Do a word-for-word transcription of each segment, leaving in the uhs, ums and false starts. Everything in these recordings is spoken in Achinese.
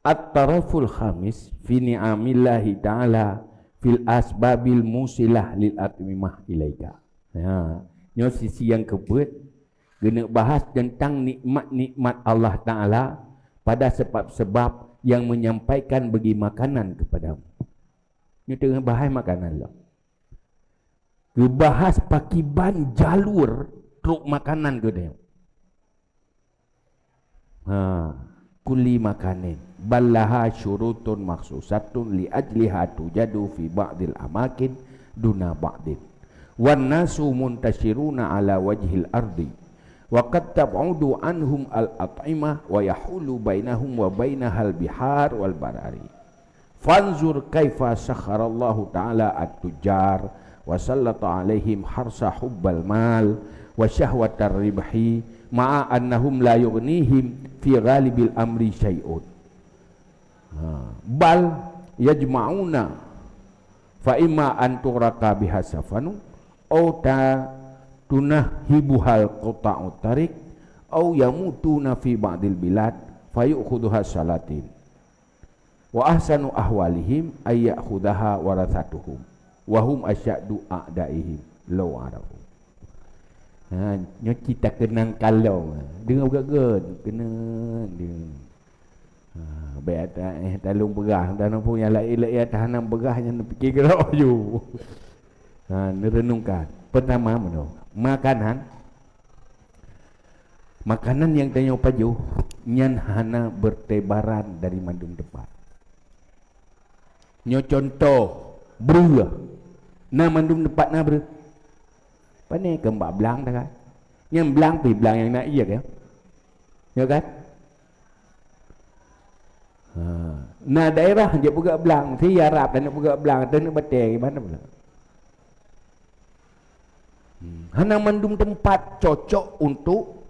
At-taraful khamis fi ni'amillahi ta'ala fil asbabil musilah lil at'imah ilaika. Ha, nyoe sisi nyang keupeuet, geuneuk bahas teuntang nikmat-nikmat Allah Ta'ala pada sebab-sebab yang menyampaikan bagi makanan kepadamu. Nyoe teungoh bahas makanan lom. Geubahas pakiban jalur trok makanan geutanyoe. Ha, kulli makanin, bal laha syurutun makhsusatun li ajliha tujadu fi ba'dil amakin duna ba'din. Wan nasu muntashiruna ala wajhil ardi. Wa qad tab'udu anhum al-at'imah wa yahulu bainahum wa bainahal bihar wal barari. Fanzur kaifa sakharallahu ta'ala at-tujjar wa sallata 'alaihim harsa hubbal mal wa syahwatar ribhi, ma'a annahum la yughnihim fi ghalibil amri syai'un. Ha, bal yajma'una, fa imma an tughraka biha safanu, au ta-, tunahhibuhal qata'u tariq, au yamutuna fi ba'dil bilad, fayu'khudhuha salatin. Wa ahsanu ahwalihim ay ya'khudhaha warathatuhum, wa hum asyaddu a'daihim law arafu. Ha, nyoe cita keunang kalon. Deungoe beugét-gét, keuneuk deungoe. Ha, bèk ata, eh, talong peugah, dan pun nyang laén-laén ata hana peugah nyan pike keudroe ju. Ha, neureunungkan. Peutama meunoe, makanan. Makanan nyang tanyoe pajoh nyan hana bertebaran dari mandum teumpat. Nyoe cuntoh, breueh. Na mandum teumpat na breueh. Pane keu bak blang dah kan? Nyan blang pih blang nyang na ié kan? Ya kan? Ha. Na daerah jeuet peugah blang, si Arab dan peugah blang, dan batèe gimana pula? Hmm. Hana mandum teumpat cocok untuk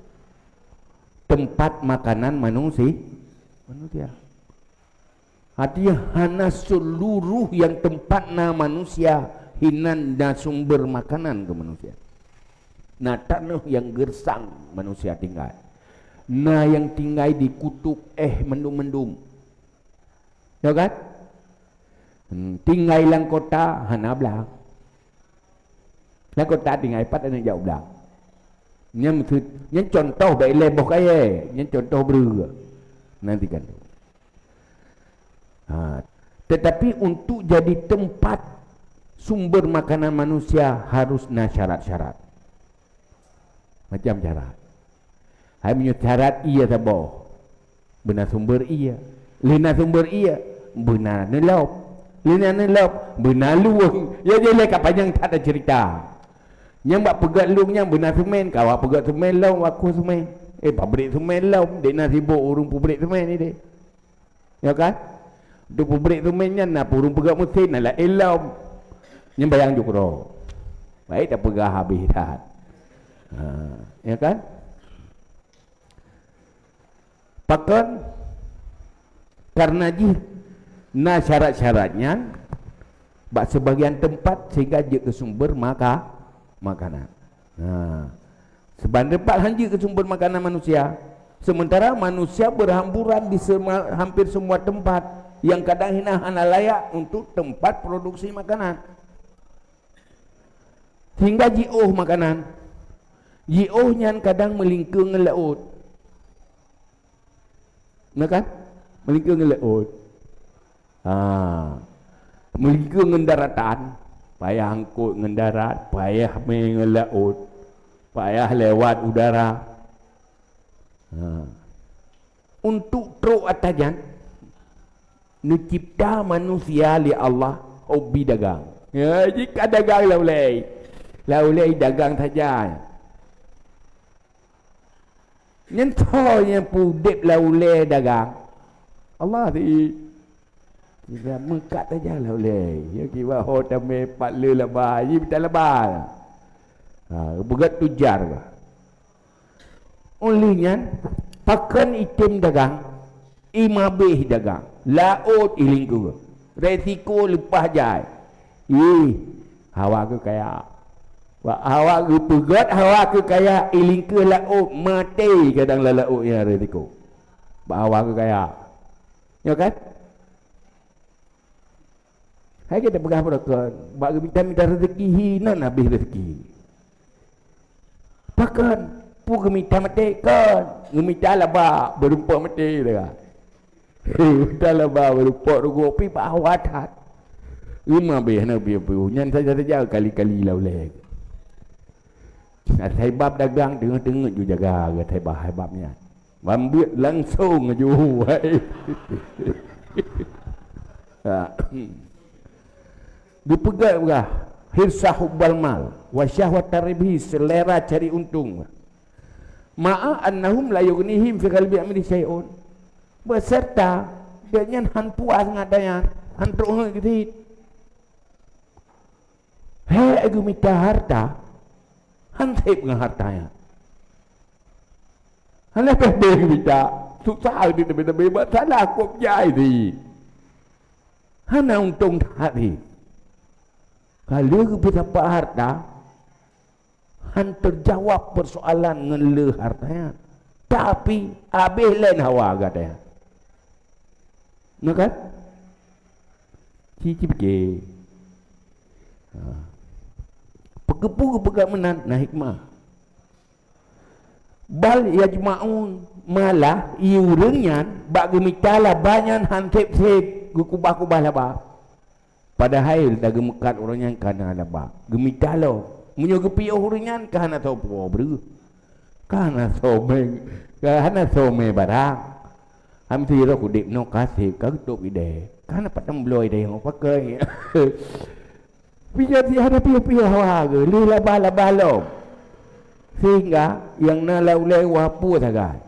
teumpat makanan manusi-, manusia. Artinya hana seluruh nyang teumpat na manusia hinan na sumber makanan keu manusia. Na tanoh nyang gersang manusia tinggai. Na nyang tinggai di kutub eh mandum-mandum. Ya kan? Hmm, tinggai lam kota hana blang. Lam kota tinggai pat aneuk jak u blang. Nyan maksud, nyan cuntoh bak ilée boh kayée, nyan cuntoh breueh. Nanti kan. Ha, tetapi untuk jadi tempat sumber makanan manusia harus na syarat-syarat. Macam syarat. Hai meunyoe syarat ié saboh, beuna sumber ié. Lé na sumber ié, beuna neulop. Lé na neulop, beuna lueng. Ya jih lé ka panyang that cerita. Nyang bak peugét lueng nyan beuna seumén, ka awak peugét seumén lom, aku seumén. Eh, pabrik seumén lom, dek na sibok ureuëng pabrik seumén ni deh. Ya kan? Untuk pabrik seumén nyan na ureuëng peugét mesin, na laén lom. Nyan bayang jukro. Baik dah peugah habis that. Ha, ya kan? Pakon? Karena jih na syarat-syarat nyan bak sebagian tempat sehingga jeuet keu sumber maka-, makanan. Ha. Sebagian tempat han jeuet keu sumber makanan manusia. Sementara manusia berhamburan di sema-, hampir semua tempat yang kadang hina hana layak untuk tempat produksi makanan. Sehingga jiôh makanan. Jiôh nyan kadang meulingkeue ngon laôt. Na kan? Meulingkeue ngon laôt. Ha. Meulingkeue ngon daratan. Payah angkot ngon darat, payah mé ngon laôt, payah lewat udara. Ha. Untuk trok ata nyan, neucipta manusia lé Allah hobi dagang. Ya, jika dagang lam ulée. Lam ulée dagang saja. Nyan tho nyang peudeb lam ulée dagang. Allah di. Jika meukat saja lam ulée. Ya, kiba ho tamé pat le laba, ji bita laba. Ha, beugét tujar bah. Oleh nyan, pakon item dagang, imabeh dagang, laôt ilingkeue, resiko leupah jai. Ih, hawa keu kaya. Bak awak geupeugét hawa keu kaya, ilingkeue laôt, maté kadang lam laôt nyang risiko. Bak hawa keu kaya. Nyo kan? Hai kita peugah beureukan, bak geumita-mita rezeki hi nan habéh rezeki. Pakon? Peue geumita maté? Kon. Geumita laba, beureumpok maté dah. Geumita laba, beureumpok rugoe pi bak hawa that. Lima beh na piôh-piôh. Nyan saja-saja kali-kali lam ulèe. Asai bab dagang teungeut-teungeut ju jaga asai bab, hai bab nyan. Ban beuet langsong ju. Ha. Geupeugah-peugah, hirsa hubbal mal, wa syahwata ribhi, seulera cari untung. Ma'a annahum la yughnihim fi qalbi amri syai'un. Beuserta gobnyan han puas ngon hareuta nyan, han trok heuet geusit. Hék geumita hareuta, han sép ngon hareuta nyan. Hana pih beh geumita, susah di teumé-teumé, masalah kop jai di. Hana untông that di. Ka lheueh geupeusapat hareuta, han teujawab peusoalan ngon le hareuta nyan. Tapi, habéh lé hawa gata nyan. Na kan? Ci, ci pike. Ha. Peukeupeue geupeugah meunan, na hikmah. Bal yajma'un, malah, ie ureuëng nyan bak geumita laba nyan han sép-sép, geukubah-kubah laba. Padahai na geumeukat ureuëng nyan ka na laba. Geumita lom. Meunyoe geupiôh ureuëng nyan ka hana soe puwoe breueh. Ka hana soe meng, ka hana soe meng barang. Hana sidroe udeb noe ka sép, ka geutôb idéh. Ka hana pat tambloe idéh nyoe pakai. Pijat hana piôh-piôh hawa geuh, lheueh laba-laba lom. Sehingga nyang na lam ulèe wah pue sagai.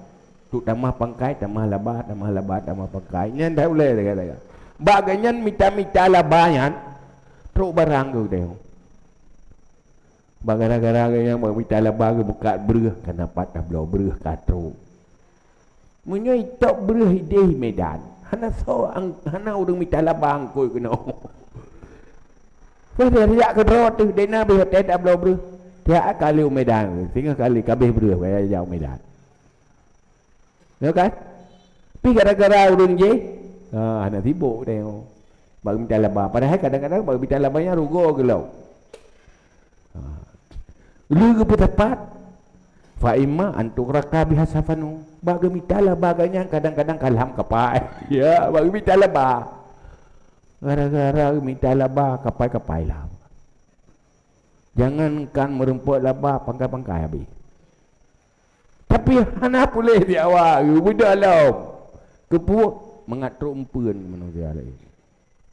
Trok tamah pangkai, tamah laba, tamah laba, tamah pangkai. Nyan that ulèe sagai-sagai. Bak gobnyan mita-mita laba nyan, trok barang geuh deh. Bak gara-gara gobnyan bak mita laba geuh buka breueh, ka na pat tabloe breueh ka trok. Meunyoe itôb breueh idéh Medan, hana soe ang-, hana ureuëng mita laba angkot keunoe. Padahai jak keudroe teuh, dena beh watèe tabloe breueh. Tiap kali u Medan, singoh kali kabéh breueh, baya jak u Medan. Ya kan? Pi gara-gara ureuëng jéh, ha, hana sibok tengok. Bak mita laba. Padahai kadang-kadang bak mita laba nyan rugoe geuh lom. Ha. Lheueh geupeusapat, fa imma an tugraka biha safanu. Bak geumita laba gobnyan kadang-kadang ka lham kapai. Ya, bak geumita laba. Gara-gara geumita laba, kapai-kapai lham. Jangankan meureumpok laba, pangkai-pangkai habéh. Tapi hana puléh di awak, geubeudôh lom. Keupeue? Mangat trok eumpeuen manusia laén.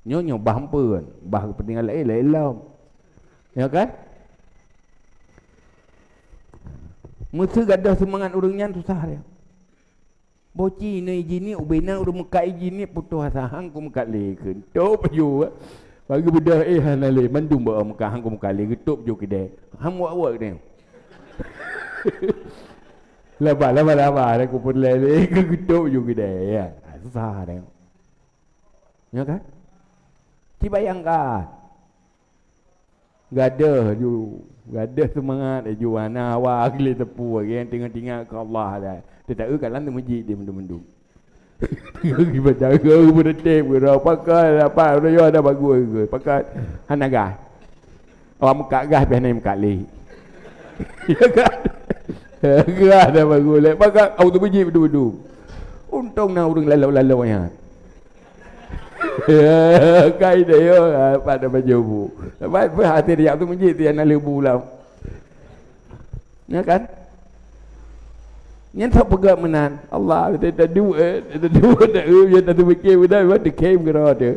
Nyoe, nyoe bah eumpeuen, bah keupeuntengan laén, laén lom. Ya kan? Meuseu gadôh seumangat ureuëng nyan susah dia. Boci neu ijin ni, ubena ureuëng meukat ijin ni, putôh asa han kumeukat lé, geutôb ju. Bak geubeudôh, eh, hana lé, mandum bak meukat han kumeukat lé, geutôb ju keudè. Han muak-muak keudè. Laba, laba, laba, dah kupeureulèe lé, geutôb ju keudè, ya. Ha, susah deh. Ya kan? Ci bayangkan. Gadôh ju, gadôh seumangat ju, hana hawa lé teupeu, nyang tinggai-tinggai keu Allah dah. Teuta-eu kalan teumeuji di mandum-mandum. Ibadah geu beureunteh, beurapa kali, apa, udah yo ada bagus ke? Pakat hana gah. Awak meukat gah, pih hana meukat lé. Ya kan? Gah dah bagus lé. Pakat, awak teumeuji beudum-beudum. Untông na ureuëng lalu-lalu nyan. Kai deh yo, apa dah baju bu. Apa, apa hati dia tu meuji dia nak lebu lam. Ya kan? Nyan tak peugah meunan. Allah, dia tak duit, eh, dia tak duit, tak, eh, dia tak terfikir, dia tak terfikir kira dia.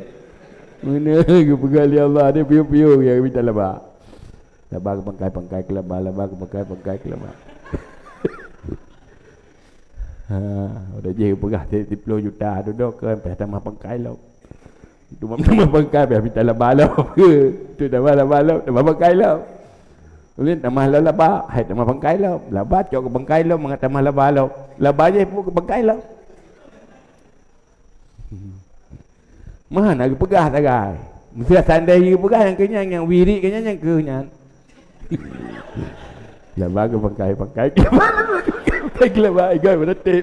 Mana ke peugah oleh Allah, dia piu-piu, dia minta laba. Laba ke pangkai-pangkai ke laba, laba ke pangkai-pangkai ke laba. Ha, udah jih peugah si-, siploh juta tu dok kan, payah tamah pangkai lom. Tu mam-, tamah pangkai, payah minta laba lom. Tu tamah laba lom, tamah pangkai lom. Ulih tamah lom laba, hai tamah pangkai lom. Laba cok ke pangkai lom, mangat tamah laba lom. Laba jih pun ke pangkai lom. Meuhan na geupeugah sagai. Meuseuh sandai geupeugah nyang keu nyan, nyang wirit keu nyan, nyang keu nyan. Laba geupakai-pakai. Pakai laba, igai beureuti.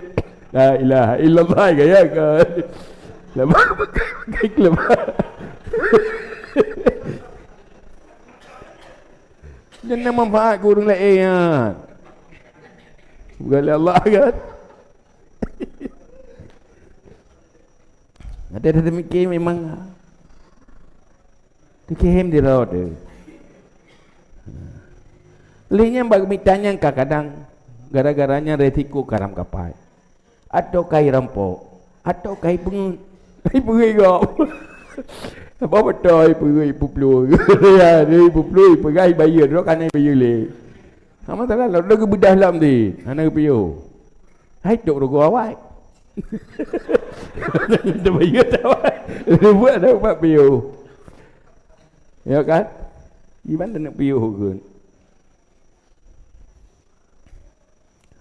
La ilaha illallah, gaya kan. Laba pakai-pakai laba. Nyan na manfaat keu ureueng laén nyan. Bukan lé Allah kan? Ada dah demikian memang. Dikhem di roda. Lé nyan bak mita nyan kadang-kadang gara-gara nyan resiko karam kapai. Atau kai rampok, atau kai peungeut. Kai peungeut gop. Apa beutôi peungeut ipuplu? Ya, dia ipuplu, ipeugah ibayeue, droe kana ibayeue lé. Hana masalah, lôn geubeudah lam di, hana geupiôh. Hai tok rugoe awai. Teubiyeu tawai. Buet dah ubat piôh. Ya kan? Iban teuneuk piôh keuh.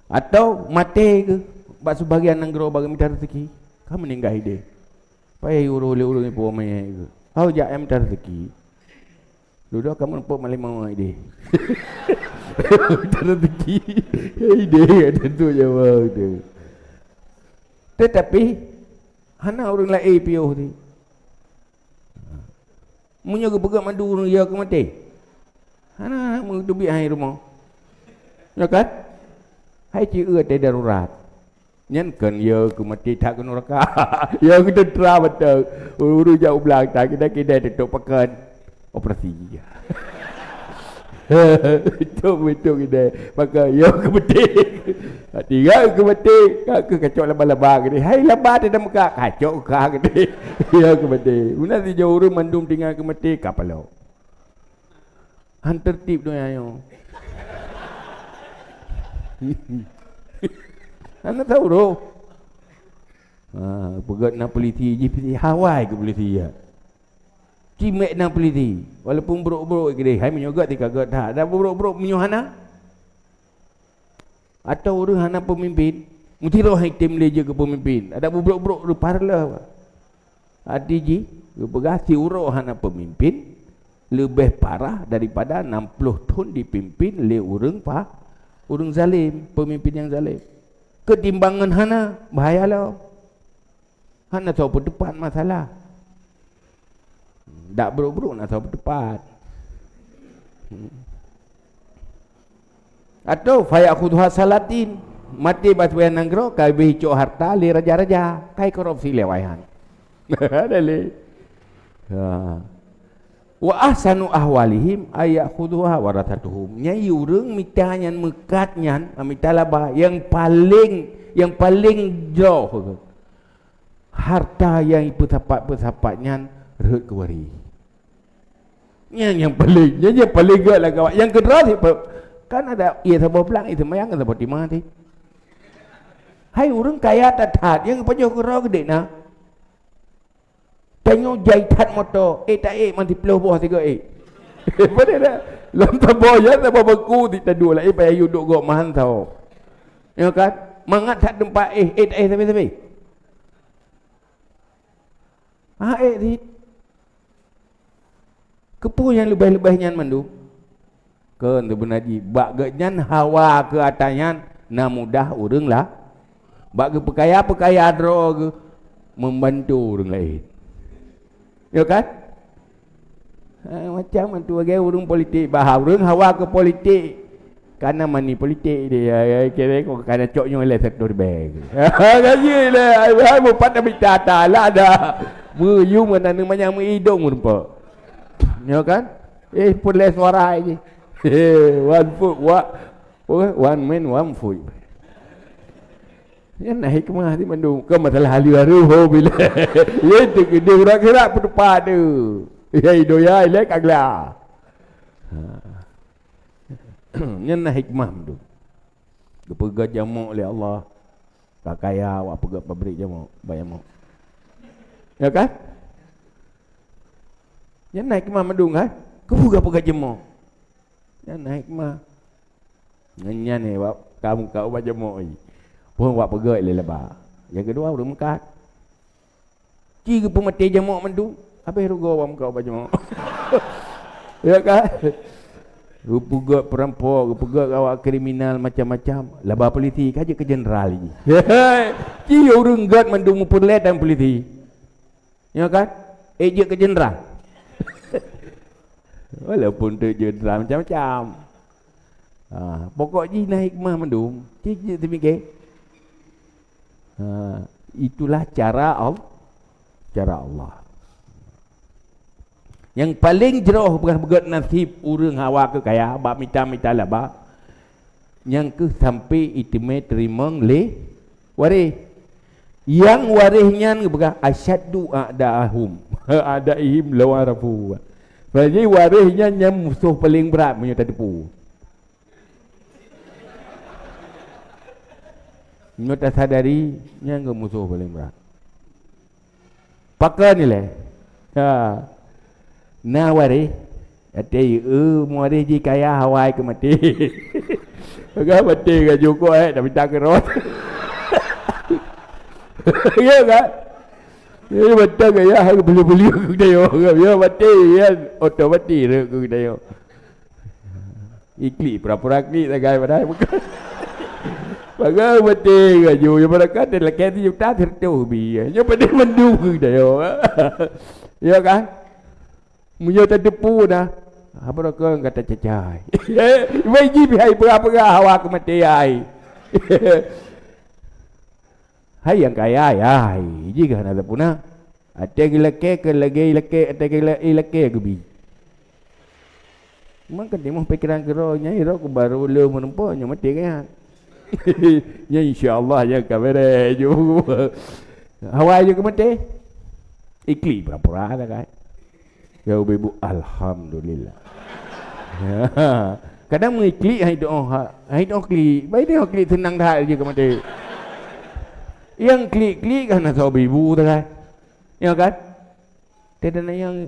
Atau maté keuh bak sibagian nanggroe bak mita rezeki. Ka meuninggai idéh. Payah uroe lé ureueng ipo manyét keuh. Hau jak mita rezeki. Dudoe kamoe neupok malam mawai deh. Rezeki. Idéh tentu jaweueb tu. Tetapi hana ureueng laén piôh teuh. Meunyoe geupeugah mandum ureueng ya keu maté. Hana meuteubiet hai rumoh. Ya kan? Hai ci eu teuh darurat. Nyan kon ya keu maté that keu nuraka. Ya keu teutra beutôi. Ureueng jak u blang that kidai-kidai teutôp pakon operasi. Tok beutôi kidai. Maka ya keu maté. Tinggai keu maté, ka keu kacok laba-laba kidai. Hai laba teuh dah meuka, kacok ka kidai. Ya keu maté. Meunan sijoh ureueng mandum tinggai keu maté ka palok. Han tertib donya nyoe. Hana tahu roh. Ha, peugah na polisi jih, polisi hawai keu polisi ya. Cimek na polisi. Walaupun brok-brok gede, hai meunyoe gak tika gak dah. Ada brok-brok meunyoe hana. Atau ureueng hana peumimpén, meusidroe item lé jeuet keu peumimpén. Ada bubrok-brok reupah reuloh. Arti jih, geupeugah siuroe hana peumimpén leubeh parah daripada enam ploh thon dipimpén lé ureueng pa-, ureueng zalem, peumimpén nyang zalem. Ketimbang ngon hana, bahaya lom. Hana soe peuteupat masalah. Dak brok-brok na soe peuteupat. Atau fayakhudhuha salatin, maté bak sibagian nanggroe ka beuh icok harta lé raja-raja, kai korupsi lé awai nyan. Ada lé. Ha. Wa ahsanu ahwalihim ayakhudhuha warathatuhum. Nyai ureueng mita nyan meukat nyan, mita laba nyang paleng, nyang paleng jroh. Harta nyang ipeusapat-peusapat nyan rhot keu waréh. Nyan nyang paleng, nyan nyang paleng gét lam kawat. Nyang keudroe sipa-, kan ada, iya saboh blang, iya seumayang, saboh timah teuh. Hai ureueng kaya that-that, nyang pajoh keudroe geude na. Tanyoe jai that moto, ék ta ék man siploh boh sigoe ék. Padahai dah, lam saboh ya, saboh bangku, di taduek laén payah yue duek gop mantong. Ya kan? Mangat that teumpat éh, ék ta éh sabe-sabe. Ha, ék cit. Keupeue nyang leubeh-leubeh nyan mandum? Kön teubeuna jih, bak geuh nyan hawa keu ata nyan na mudah ureuëng la-, bak geupeukaya-peukaya droe geuh, meubantu ureuëng laén. Ya kan? Ha, macam tu lagée ureuëng politik, bah ureuëng hawa keu politik, kana mani politik dia, ya, ya, kira kok kana cok nyoe lé sektor bank. Gaji lé, ai, ai, mupat Nabi Taala dah. Meuyuem ngon aneuk manyang meuidong meureumpok. Ya kan? Eh, peureulée suara jih. He, one foot, wa-, apa, one man, one foot. Nyan na hikmah di mandum. Kon masalah ahli baru ho bila. Ye tu keude urat gerak peutupat tu. Ya idoya ilai kagla. Ha. Nyan na hikmah tu. Geupeugah jamok lé Allah. Ka kaya awak peugah pabrik jamok, bak jamok. Ya kan? Nyan na hikmah mandum kan? Keupeugah peugah jamok. Nyan na hikmah. Nyan, nyan, eh, wak, kamu ka ubat jamok, eh. Pun wak peugah lé laba. Nyang keudua ureuëng meukat. Ci geupeumaté jamok mandum, habéh rugoe awak meukat ubat jamok. Ya kan? Geupeugöt peurampok, geupeugöt awak kriminal macam-macam. Laba polisi, ka jeuet keu jeneral jih. Ci ureuëng gét mandum meupeureulée dan polisi. Ya kan? Eh, jeuet keu jeneral. Walaupun tu jeneral macam-macam. Ha, pokok jih na hikmah mandum. Ci jeuet teumike. Ha, itulah cara Allah. Cara Allah. Nyang paleng jroh beugöt naseb ureuëng hawa keu kaya bak mita-mita laba, nyang keuh sampai iteumé teurimong lé waréh. Nyang waréh nyan geupeugah, "Asyaddu a'da'ahum, a'da'ihim law arafu." Berarti waréh nyan nyang musoh paleng brat meunyoe tateupeue. Meunyoe tasadari, nyan keuh musoh paleng brat. Pakon ilée? Ha. Na waréh, até eu waréh jih kaya hawa keu maté. Ka maté ka jukok, eh, dah minta keurot. Ya kan? Jadi mata gaya beli-beli keu dayah. Ya maté, ya otomatis keu dayah. Iklik pura-pura klik sagai padahai bukan. Pagai maté gaju, ya barangkali lakée juta seratus bi. Ya pada mandum keu dayah. Ya kan? Meunyoe tateupeue dah, apa rokon kata cacai. Bai ji bihai peugah-peugah hawa keu maté ai. Hai nyang kaya, ya, hai ji keu hana tapuna. Até geulakée keu lagée ilakée, até geulakée keu bi. Memang ka timoh pikiran keudroe nyan, iro keu barô le meureumpok nyoe maté kaya. Nyan insya Allah nyang ka bereh ju. Hawa ju keu maté. Iklik pura-pura sagai. Ya ubé bu, alhamdulillah. Kadang mengiklik hai doa, hai doa klik. Baik dia klik tenang dah je ke mati. Yang klik-klik kan nak tahu ibu tu kan. Ya kan? Tidak nak yang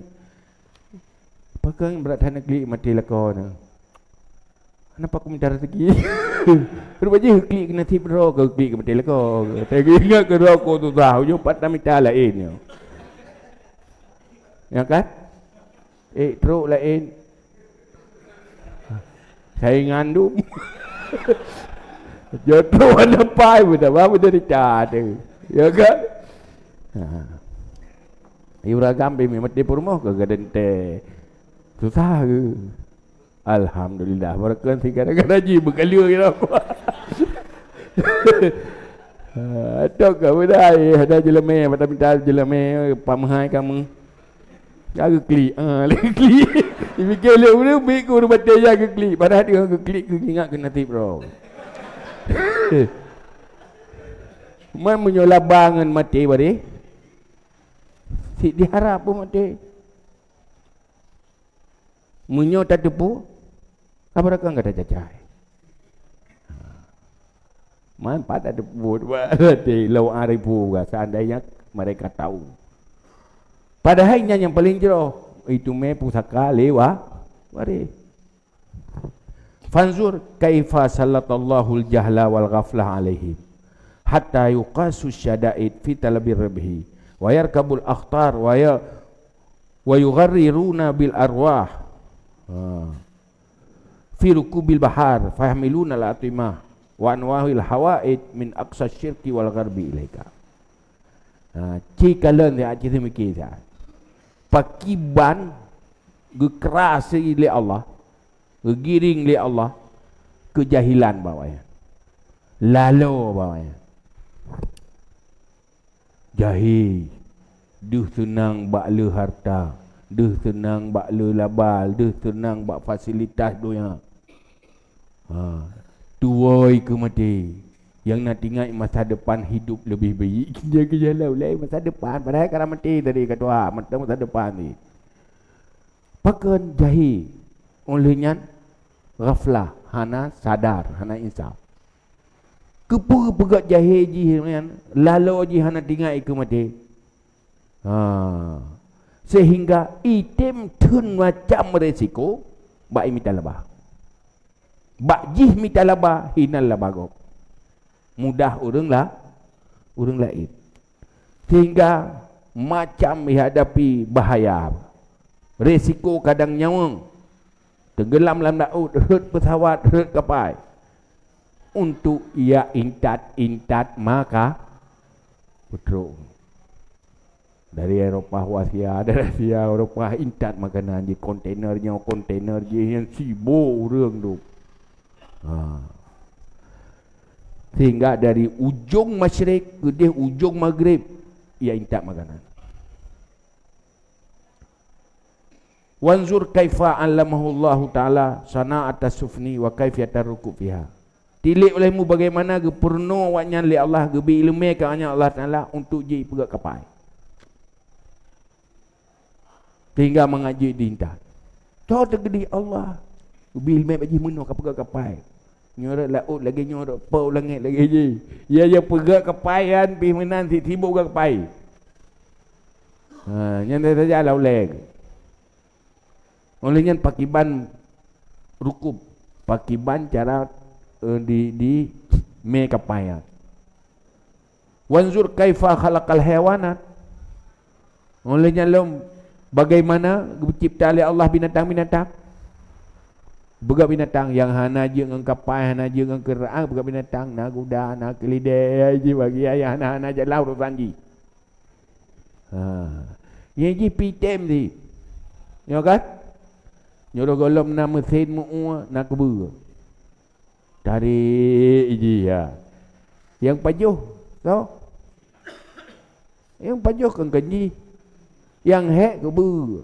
pakai berat hana klik mati leko ni. Kenapa aku minta rezeki? Rupa je klik kena tip bro, kau klik ke mati leko. Tapi ingat ke rokok tu dah, ujung patah minta lain. Ya kan? Eh, trok laén. Saingan dum. Jodoh hana pai pun tak apa, menderita tu. Ya kan? Ha. Ibu ragam bimi mati purmoh ke gadente. Susah ke? Alhamdulillah, barokon si gara-gara ji beukalua kira. Ha, tok ka bedai, ada jeleme, mata minta jeleme, pamahai kamu. Jaga klik, ha, lagi klik. Dipikir lé ureueng, bik ureueng batée jaga klik, padahal dia keu klik keu ingat keu nasib droe. Man meunyoe laba ngon maté bareh, sit diharap pun maté. Meunyoe tateupeue, ka barokon gata cacai. Man pat tateupeue, berarti lau arifu, seandainya mereka tahu. Padahai nyan nyang paleng jroh, itu mé pusaka lé wa-, waréh. Fanzur kaifa sallatallahul jahla wal ghaflah alaihim, hatta yuqasu syada'id fi talabi ribhi, wa yarkabul akhtar, wa ya-, wa yugharriruna bil arwah. Ha. Fi rukubil bahar, fayahmiluna al-atimah, wa anwahil hawaid min aqsa syirki wal gharbi ilaika. Ha, ci kalon siat, ci seumiki siat. Pakiban geukeurasi lé Allah, geugiring lé Allah, keujahilan bak awaknyan. Lalo bak awaknyan. Jahé, deuh seunang bak le harta, deuh seunang bak le laba, deuh seunang bak fasilitas donya. Ha, tuwoi keu maté. Nyang na teuingat masa depan hidup leubeh baik. Jaga jalan ulai masa depan, padahai ka maté tadi ka tuha, masa depan ni. Pakon jahé? Óh lheueh nyan ghaflah, hana sadar, hana insaf. Keupeue peugah jahé jih nyan, lalo jih hana teuingat ikeue maté? Ha. Sehingga item theun macam resiko bak imita laba. Bak jih mita laba, hinan laba gob. Mudah ureuëng la-, ureuëng laén. Sehingga macam ihadapi bahaya, resiko kadang nyawöng. Teugeulam lam laôt, rhot peusawat, rhot kapai. Untuk ia intat-intat maka peutrok. Dari Eropah u Asia, dari Asia Eropah intat makanan jih, kontainer nyoe, kontainer jih, nyang sibok ureuëng tu. Ha. Sehingga dari ujong masyrik keudeh ujong maghrib, ia intat makanan. Wanzur kaifa allamahullahu ta'ala sana'ata sufni wa kaifiyatar rukub fiha. Tilik olehmu bagaimana geupeurunoe awaknyan lé Allah, geubri ileumé keu awaknyan Allah Taala untuk jipeugöt kapai. Sehingga mangat jeuet diintat. Toh teukeudi Allah geubri ileumé bak jih meunoe ka peugöt kapai. Nyoe rot laôt lagée nyoe, rot po langét lagée jih. Ya, ya peugöt kapai nyan pih meunan si sibok peugöt kapai. Ha, nyan saja lah ulée. Oleh nyan pakiban rukub, pakiban cara, eh, di, di mé kapai nyan. Wanzur kaifa khalaqal hayawanat. Oleh nyan lom bagaimana geucipta lé Allah binatang-binatang. Peugöt binatang nyang hana jeuet ngon kapai, hana jeuet ngon keuraan, peugöt binatang, na guda, na keulidée, jih bagi nyang hana-hana jalan urusan jih. Ha. Nyang jih pih tem jih. Nyoe kan? Nyuroh gohlom na meusen meu-ue, na keubeue. Tarék jih, ya. Nyang pajoh, toh? Nyang pajoh kan, kan jih. Nyang hék keubeue.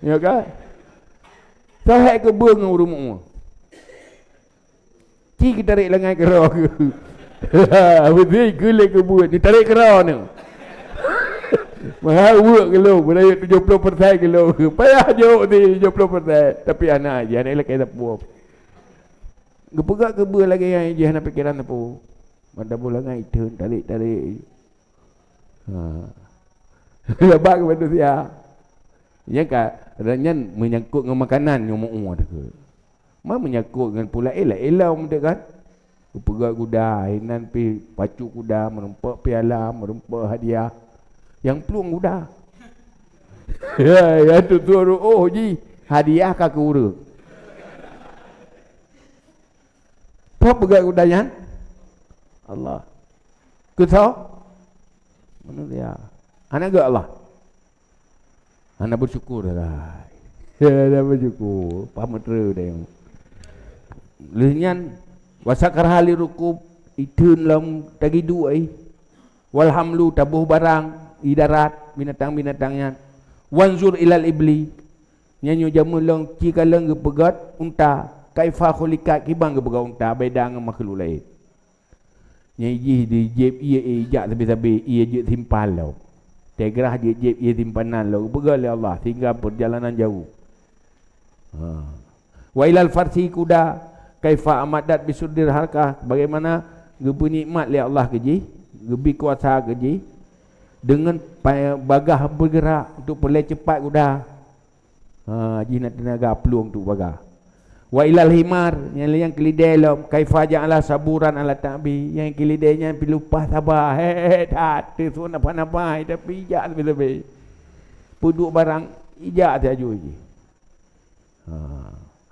Ya kan? Toh hék keubeue ngon ureuëng meu-ue. Ci geutarék langai keudroe. Beutôi keu lé keubuet, neutarék keudroe nyoe. Meuhai uek keu lôn, beurayeuk tujoh ploh persen keu lôn. Payah jok di tujoh ploh persen, tapi hana, jih hana ilakée sapeue. Geupeugah keubeue lagée nyan, jih hana pikeran sapeue. Mata boh langai iteun, tarék-tarék. Ha. Sabab keu manusia. Nyang ka, nyan menyangkut ngon makanan nyoe meu-ue teuh. Ma menyangkut ngon pula éla-éla meudeuk kan? Geupeugah guda, inan pih pacu guda, meurumpok piala, meurumpok hadiah. Nyang plueng guda. Ya, ya tu suruh oh jih, hadiah ka keu ureuëng. Peue peugah guda nyan? Allah. Keu soe? Manusia. Hana geuh Allah. Hana bersyukur dah. Hana bersyukur. Paham betul dah. Lheueh nyan, wasakhkharaha lirukub, iteun lom tagiduek ai. Wal hamlu, taboh barang i darat, binatang-binatang nyan. Wanzur ilal ibli. Nyan nyoe jameun lom ci kalon geupeugöt unta. Kaifa khuliqat, kiban geupeugöt unta, beda ngon makhluk laén. Nyang jih dijép ié, eh, ijak sabe-sabe, ié jeuet simpang lom. Tegrah jeuet jép ié simpanan lom, geupeugah lé Allah, sehingga perjalanan jauh. Ha. Wa ilal farsi kuda, kaifa amadat bisuddir harkah, bagaimana geupeunikmat lé Allah keu jih, geubri kuasa keu jih, deungon pa-, bagah bergerak untuk peureulée cepat kuda. Ha, jih na teunaga plueng tu bagah. Wa ilal himar, nyang lé nyang keulidée lom, kaifa ja'ala saburan ala ta'bi, nyang keulidée nyan pih lumpah saba, he, he, he, that, teuh seuôn napa-napa, tapi ijak leubeh-leubeh. Peuduek barang, ijak sajoe jih. Ha,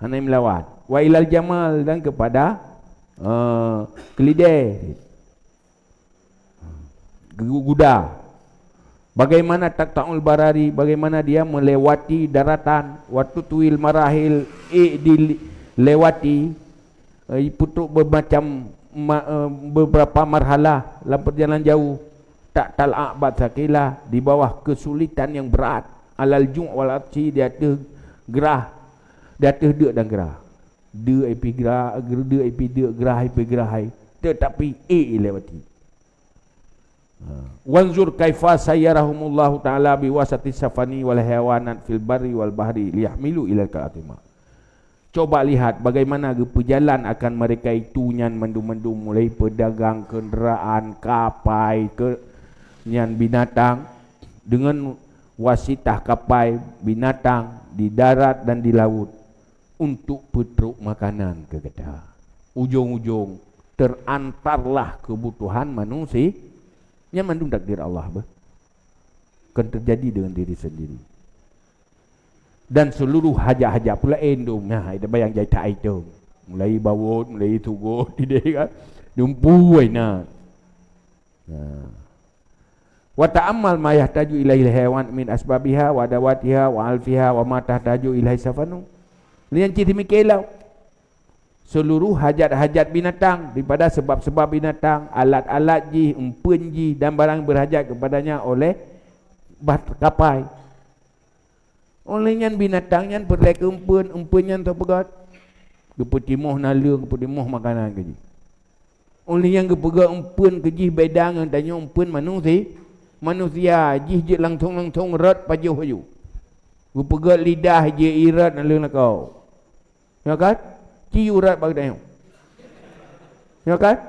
hana meulawan. Wa ilal jamal, dan kepada, eh, keulidée. Gu-, guda. Bagaimana taqta'ul barari, bagaimana dia melewati daratan, wa tutwil marahil, eh, dilewati, eh, peutrok bermacam ma-, eh, beberapa marhalah lam perjalanan jauh, tahtal a'bad tsaqilah, di bawah kesulitan yang berat, alal ju' wal 'atsyi, di ateueh grah, di ateueh deuk dan grah. Deuk ai pih grah, deuk ai pih deuk, grah ai pih grah ai. Tetapi, eh, lewati. Ha. Wanzur kaifa sayyarahumullahu ta'ala biwasati safani wal hayawanat fil barri wal bahri liyahmilu ilaikal athima. Coba lihat bagaimana geupeujalan akan mereka itu nyan mandum-mandum, mulai pedagang, kenderaan, kapai, ke-, nyan binatang, dengan wasitah kapai, binatang di darat dan di laut. Untuk peutrok makanan keu gata. Ujong-ujong teurantarlah keubutuhan manusia. Nyan mandum takdir Allah beuh. Kon teujadi deungon diri sendiri. Dan seluruh hajat-hajat pula endong. Nah, ita bayang jai that item. Mulai bawot, mulai sugot, ideh kan. Dumpu ai na. Nah. Wa ta'ammal ma yahtaju ilaihi haiwan min asbabiha wa adawatiha wa alfiha wa ma tahtaju ilaihi safanu. Lian cit mikir lah. Seluruh hajat-hajat binatang, daripada sebab-sebab binatang, alat-alat jih, empeun jih, dan barang berhajat kepadanya oleh bat-, kapai. Oleh nyan binatang nyan peureulée keu empeun, empeun nyan teupeugét. Geupeutimoh naleueng, geupeutimoh makanan keu jih. Oleh nyan geupeugét empeun keu jih beda ngon tanyoe empeun manusi-, manusia, jih jeuet langsong-langsong rot pajoh aju. Geupeugét lidah jeuet irot naleueng lakoe. Ya kan? Ci urat bak geutanyoe. Ya kan?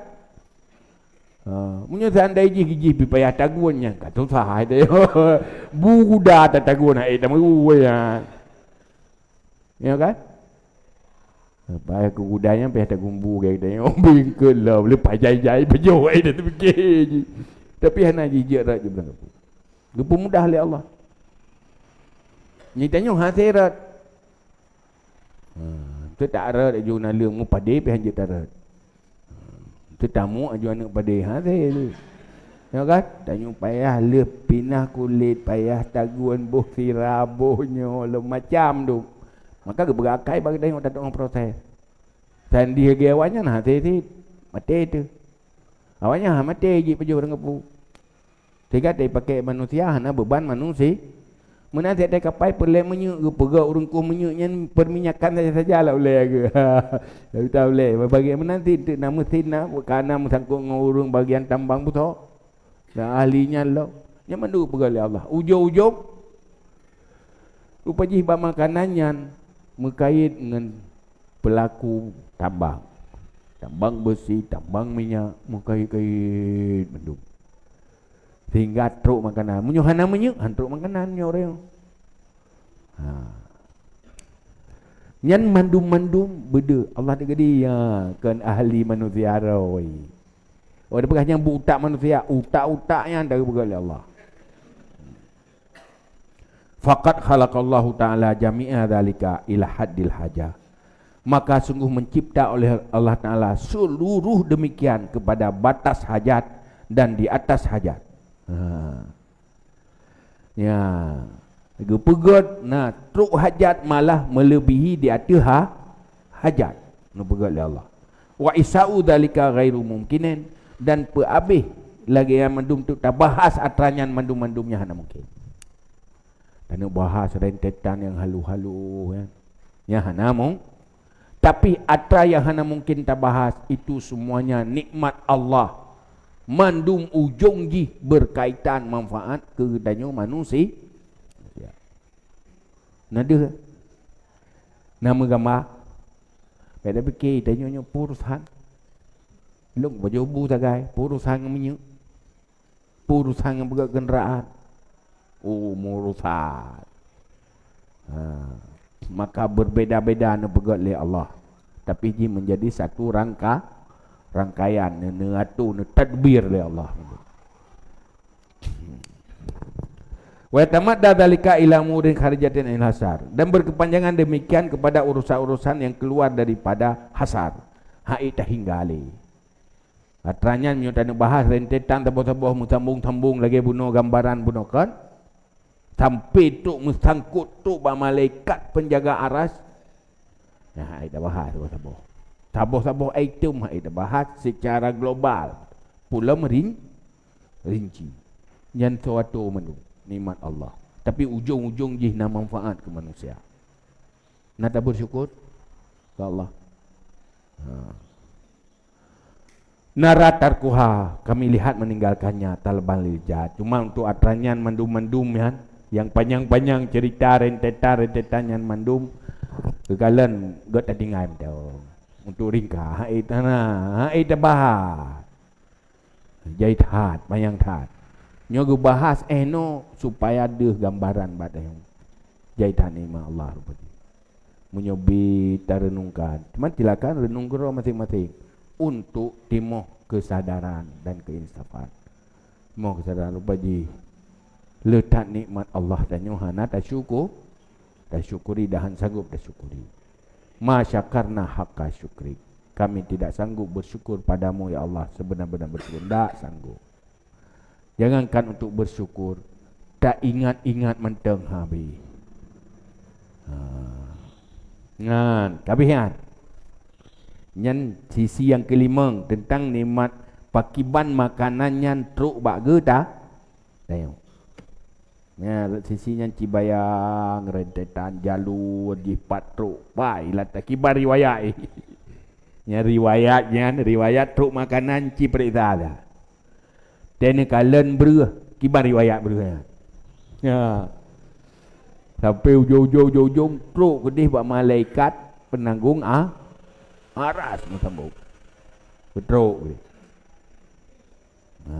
Ha, meunyoe seandai jih, jih pih payah tagun nyan, ka susah hai tanyoe. Bu guda tatagun hai tameu ya. Ya kan? Payah keu guda nyan payah tagun bu geutanyoe. Bingkeut lom, leupah jai-jai, pajoh hai dah teupike jih. Tapi hana jih jeuet rot jih bulan kapu. Geupeumudah lé Allah. Nyan tanyoe hase rot. Ha, teutak rot aju naleueng, meupadé pih hanjeuet tarot. Ha, teutamuk aju aneuk padé, ha, saya tu. Ya kan? Tanyoe payah leuh pinah kulét, payah tagun boh sira, boh nyoe, lom macam tu. Maka geupeugah akai bagi tanyoe tateueng proses. Sandi lagée awaknyan, ha, saya sit. Maté tu. Awaknyan, ha, maté jih pajoh ureuëng geupeu. Sehingga teupaké manusia hana beuban manusi-, meunan siat kapai peureulée minyeuk geupeugah ureuëng kôh minyeuk nyan peuminyakan saja-saja lah ulée geuh. Tapi tak ulée, bagi meunan sit teuk na meusin na, ka na meusangkot ngon ureuëng bagian tambang beusoe. Dan ahli nyan lom. Nyan mandum geupeugah lé Allah. Ujong-ujong, rupa jih bak makanan nyan meukait ngon peulaku tambang. Tambang beusi, tambang minyak, meukait-kait mandum. Sehingga trok makanan. Meunyoe hana minyeuk, han trok makanan nyoe ureuëng. Ha. Nyan mandum-mandum beudeuh. Allah teukeudi, ya, kon ahli manusia roi. Oh, dipeugah nyang bu utak manusia, utak-utak nyan dari peugah lé Allah. Faqad khalaqallahu ta'ala jami'a dzalika ila haddil hajah. Maka sungguh mencipta oleh Allah Ta'ala seluruh demikian kepada batas hajat dan di atas hajat. Ha. Ya. Geupeugét na trok hajat malah melebihi di ateueh ha-, hajat. Neupeugét lé Allah. Wa isa'u dzalika ghairu mumkinin, dan peuabéh lagée nyan mandum tu tabahas atra nyan mandum-mandum nyan hana mungkin. Taneuk bahas rentetan nyang halu-halu, ya. Nyan hana mung-, tapi atra nyang hana mungkin tabahas itu semuanya nikmat Allah. Mandum ujong jih berkaitan manfaat keu tanyoe manusi-, ya. Na deuh. Na meugamba. Beda pikir tanyoe nyoe purusan. Lôn bajoe bu sagai, purusan ngon minyeuk. Purusan ngon peugét kendaraan. Oh, murusan. Ha. Maka berbeda-beda neupeugét lé Allah. Tapi jih menjadi satu rangka-, rangkaian, neu-, neuatur, neutadbir lé Allah. Wa yatamadda dzalika ila umurin kharijatin anil hasar. Dan berkepanjangan demikian kepada urusan-urusan yang keluar daripada hasar. Hai tahinggalé. Atra nyan meunyoe taneuk bahas rentetan saboh-saboh meusambong-sambong lagée bunoe gambaran bunoe kon, sampai trok meusangkot trok bak malaikat penjaga aras, nyan hai tabahas saboh-saboh. Saboh-saboh item hai tabahas secara global, pulo meurin-, rinci. Nyan soe atô mandum nikmat Allah. Tapi ujong-ujong jih na manfaat keu manusia. Na tabersyukur keu Allah. Ha. Nara tarkuha, kami lihat meninggalkannya, talaban lil jad. Cuma untuk atra nyan mandum-mandum nyan, nyang panyang-panyang cerita rentetan-rentetan nyan mandum, keukalon gét tatinggai mantong. Untuk ringka, hai tana, hai tabahas. Jai that, panyang that. Nyoe geubahas eh noe supaya deuh gambaran bak tanyoe. Jai that nikmat Allah rupajih. Meunyoe bi tareunungkan, teuma silakan reunung keudroe maséng-maséng untuk timoh keusadaran dan keuinsafan. Timoh keusadaran rupajih le that nikmat Allah tanyoe hana tasyukur, Tasyukuri dan han sanggup tasyukuri. Ma syakarna haqqa syukrik. Kami tidak sanggup bersyukur padamu, ya Allah, sebenar-benar bersyukur. Ndak sanggup. Jangankan untuk bersyukur, tak ingat-ingat mantong habéh. Ha. Nyan, kabéh nyan. Nyan sisi nyang keulimong teuntang nikmat pakiban makanan nyan trok bak geuta. Tengok. Nya, sisi nyan ci bayang, rentetan jalur, jih pat trok. Wah, ilat kiban riwayat. Nyan riwayat nyan, riwayat trok makanan ci peuriksa dah. Teuh neukalon breuh, kiban riwayat breuh nyan. Ya. Sampai ujong-ujong, ujong-ujong, trok keudeh bak malaikat penanggung a-, aras meusambot. Trok keudeh. Ha.